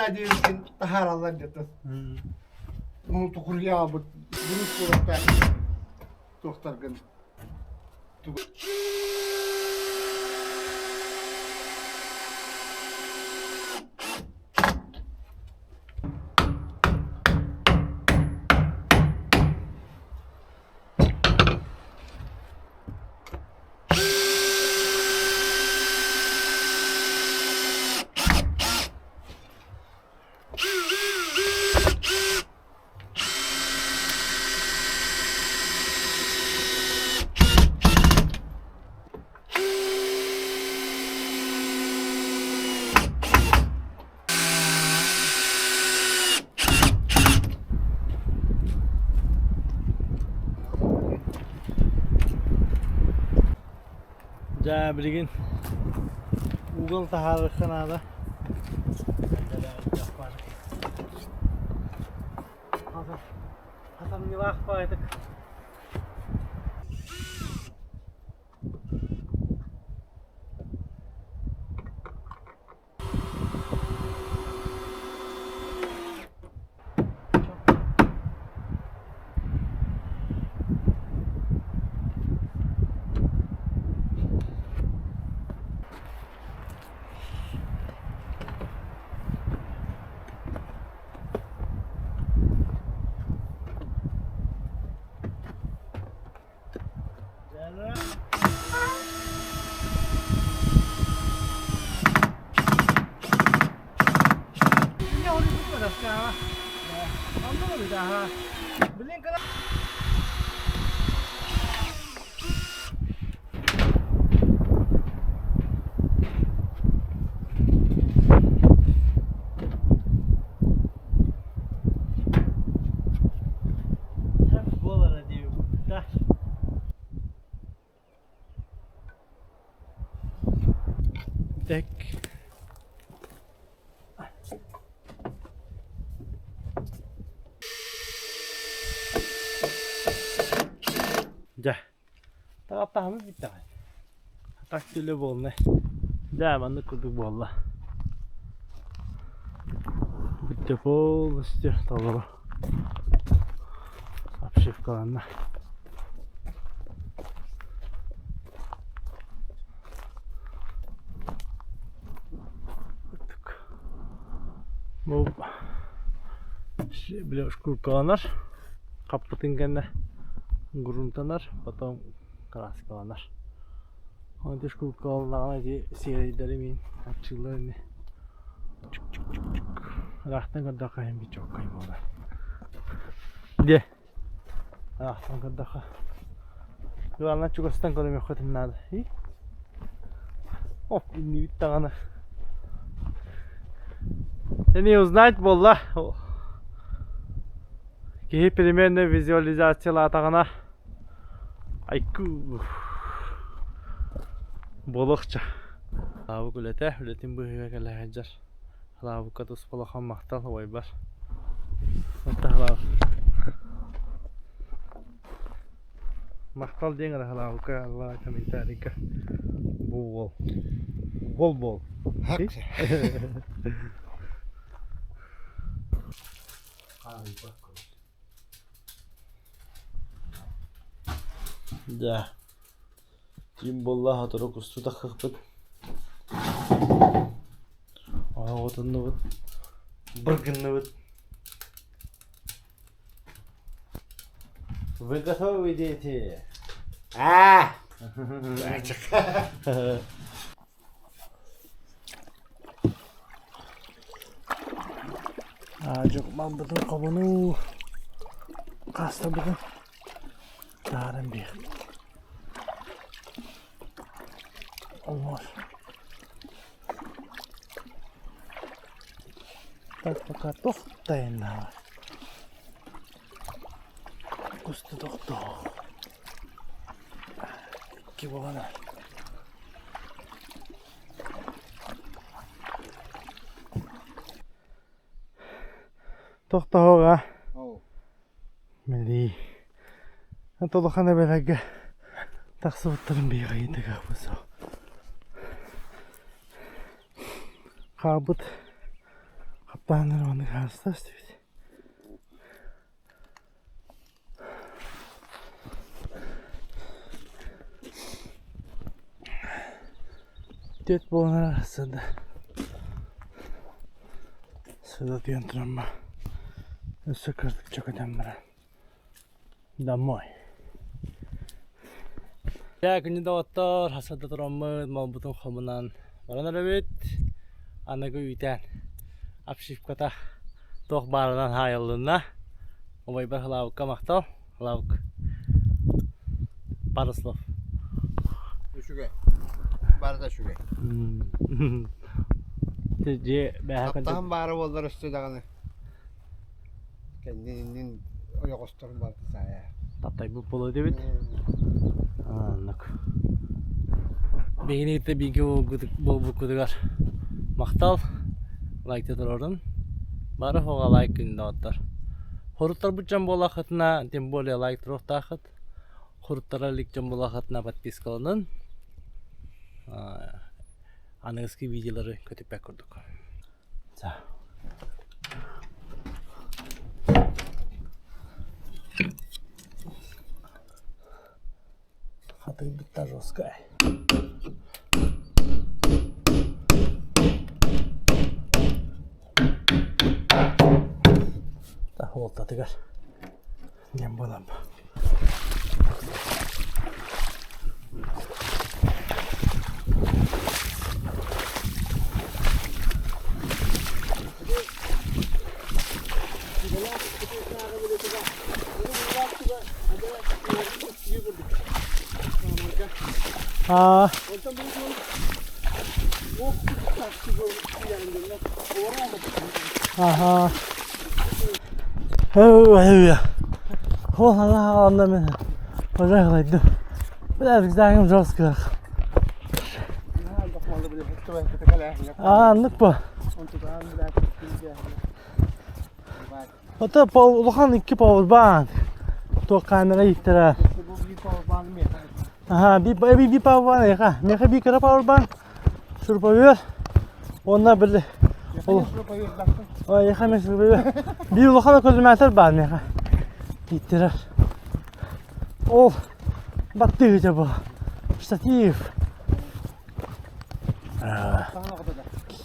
даа диэбиккин таһаараллар дьэ Муҥутукуруйаабыт бурут куоракка туохтаргын Дьэ билигин угол таһаарыахха наада. Хатамньылаах баҕайытык. Буолара диэбит Так. Дьэ, таҕаптаһаммыт бүттэҕэ. Так түлэ буолла. Дьэ, маннык курдук буолла. Бүттэ полностью толору обшивкаланна. Бу били шкуркаланар, хаппытын кэннэ грунтанар, потом краскаланар. Онто шкуркаланнаҕына ити сиэрэйдэри мин арчыллар ини. Ыраахтан көрдөххө иһин бит чуоккай буолар. Дьэ, ыраахтан көрдөххө. Главное чугастан көрүмүөххүтүн наада. Оп, иннибит даҕаны. Не узнать буолла. Киһи примерно визуализациялаатаҕына айку буолуохча. Лаабык үлэтэ, үлэтин быыһыгар кэлэ сылдьар. Лаабыкка туспа улахан махтал убайбар. Махтал диэн эрэ Лаабыкка Аллаа комментарийга бу уол. Уол буол. Да. Ким буолла сотору кустуу таххыппыт. Оҕотуннубут. Быр гынныбыт. Вы готовы, дети? Аа! Аадьык малбытын хобунуу хаастарбытын таһааран биэр. Олор. Так пока тохтайыннаҕа. Кусту тохтоо. Икки буолан Тохтоһуоҕа. Мэлии. Толохан эбэлэргэ тахсыбыттарын биэҕэйдик ахпысо. Хаалбыт. Бааннар маннык хаалыстаас диэбит. Түөрт буолан арахсыда. Сыда тиийэн туран ба. Өссө кырдык чөкөтөн баран. Домой. Дьэ, күнү доҕоттор, хасарда тураммыт, малбытын хомунан баран эрэбит. Аныгы үүтээн обшивката туох баарынан хаайыллынна. Убайбар Хлавыкка махтал. Хлавык. Пару слов. Үчүгэй. Барыта үчүгэй. Дьиэ бээһэ Таптаһан баара буоллар өссө даҕаны. Кэннин иннин ойоҕосторун барыта саайа. Таптайбыт буолуо диэбит. Оннук. Биһигини кытта бииргэ буолбуккутугар махтал. Лайкта турорун. Бары хоҕа лайк күн доҕоттор. Хоруттарбыт дьон буоллаххытына, тем более лайк туруохтааххыт. Хоруттара илик дьон буоллаххытына подпискаланын. Аныгыскы видеолары көтүппэт курдук. Хатыйбыта жесткая. Уолтатыгар диэн буолан Аа Аха. Онно мин пожалуйда. Бля, рюкзагым жестко. Аа, оннук бу. Ото улахан икки powerbank. Туох камера ииттэрэ. Аха, би би powerbank эха. Меха би кыра powerbank. Шуруповерт. Уонна били ол Ой, эха мен шуруповерт. Би улахан коллиматор баар меха. Ииттэрэр. Ол баттыгыча бу. Штатив.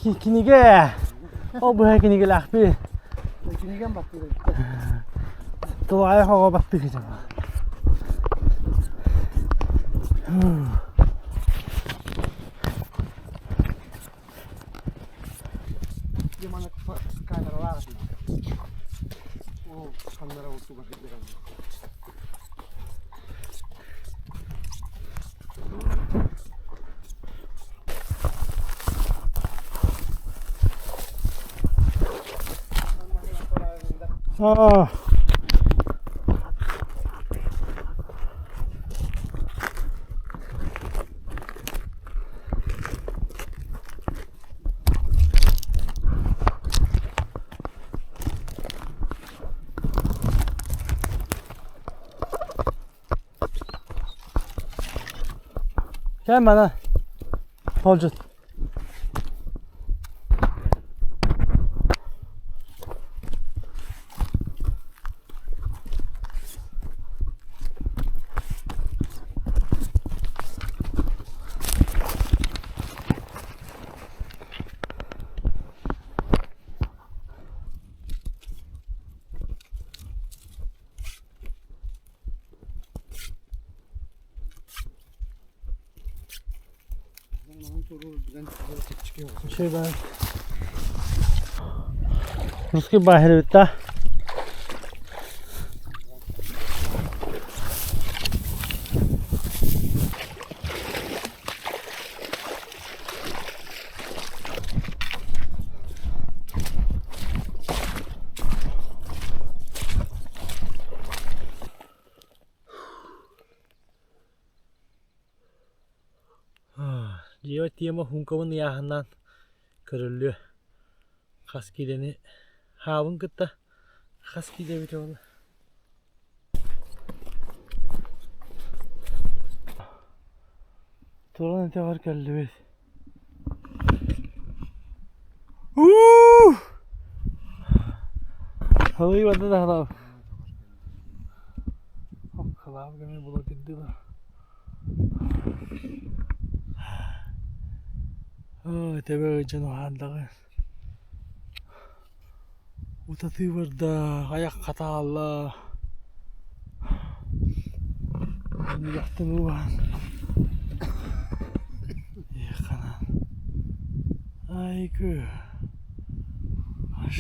Кинигэ. Ол быһа кинигэлээхпин. Кинигэм баттыыр. Тулаайах оҕо баттыгыча бу. Димана камералаах Ол ханнара устуга сылдьар. Аа. Кэл мана Толдьут. Şey ben Русский баһыр эбит да. Дьиэбэр тиэмэ хумкабын ыйааһыннаан көрүллүө. Хас киилэни хаабын кытта хас киилэ эбитэ буолла. Туран этэҕэр кэллибит. Уу! Халыы барда да халааб. Халааб кэми була кирди да. Тэбэ ыдьан уһаандаҕы. Утатыы барда, айах хатаалла. Үрэхтэн ууһаан. Ханаан. Айгы. Аш.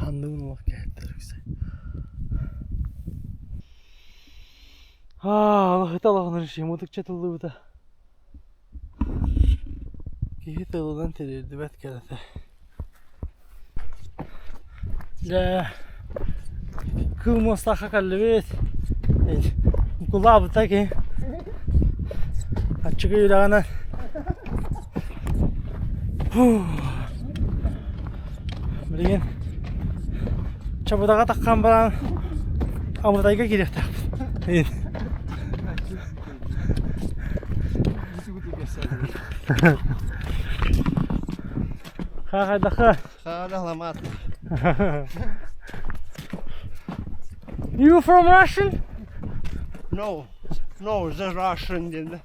Ханныгын олох кэһэттэр үксэ. Аа, алахыта алахыныр мутукча тыллыбыта. Киһи тылынан тириэрдибэт кэрэтэ. Дьэ, кыл муостаахха кэллибит. Укулаабыта киһи. Аччыгый үрэҕинэн. Билигин Чабыдаҕа таххан баран Амырдайга киириэхтээхпит. Ха-ха-даха. Ха-ламат. You from Russian? No. No, the Russian диэн.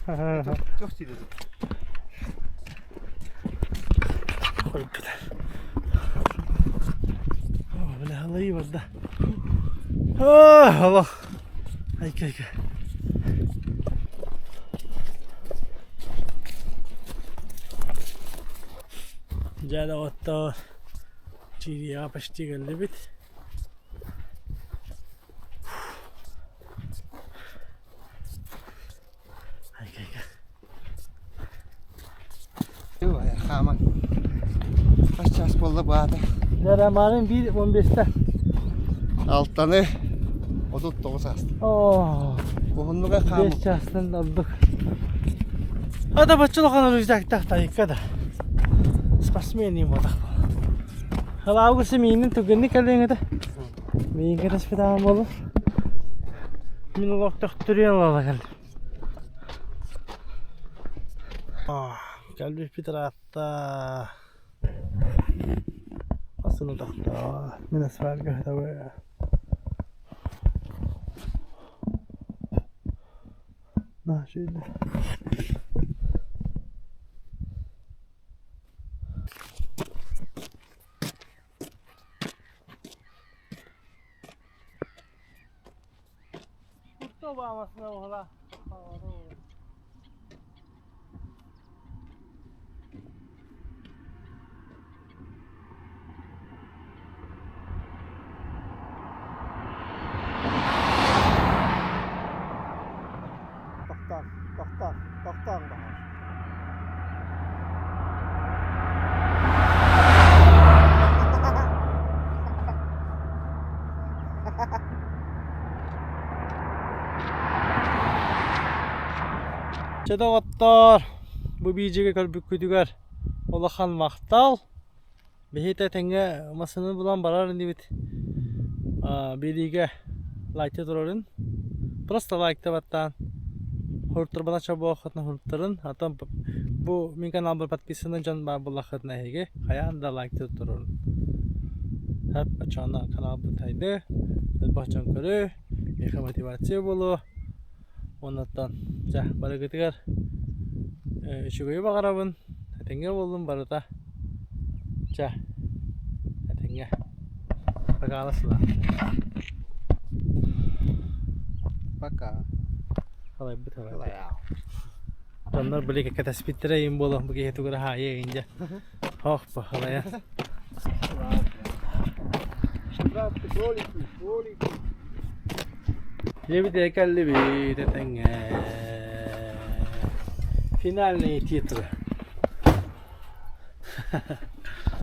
Туох диир Бля, халайы барда. Аллах. Айка, айка. Дьэ, доҕоттоор, Чиирийэҕэ почти кэллибит. Айка, айка. Хааман. Хас час буолла баата? Дьэ, биир 15-те. Алтаны 39 ааста. Оо, Уһуннуга хаамып. 5 чаастан ордук. Ада баччылахан рюкзактаах тайыкка да. Спортсмен им бодах. Халаабы миинин түгэнник кэлиэҥ этэ. Миин кэтэспитаан буолу. Мин олох төхтүрүйэн ылала кэллим. Кэлбиппит ыраатта. Асын утахта. Мин асфальтга сытабын. На, şöyle. Тохтоон, тохтоон, тохтоон баҕар. Чэ доҕоттоор, бу биидьигэ көрбүккүтүгэр улахан махтал. Биһиги тэҥҥэ массыынаны булан барар инибит. Биэриигэ лайкта турарын. Просто лайкта баттаан хуруттарбына чобуоххутуна хуруттарын. Оттон бу мин каналбар подписанный дьон баар буоллаххытына эһиги хайаан да лайкта турарын. Хөп оччоҕуна каналбыт тайды, элбэх дьон көрүө, миэхэ мотивация буолуо. Оннуттан дьэ барыгытыгар үчүгэйи баҕарабын, этэҥҥэ буоллун барыта. Чэ, этэҥҥэ. Пока сыла. Пока. Халайбыт халайбыт. Дьоннор били кэтэспиттэрэ им буолан бу киһи тугура хаайа инде. Ох, пахалая. Кролики, кролики. Дьэбит кэллибит этэҥҥэ. Финальные титры.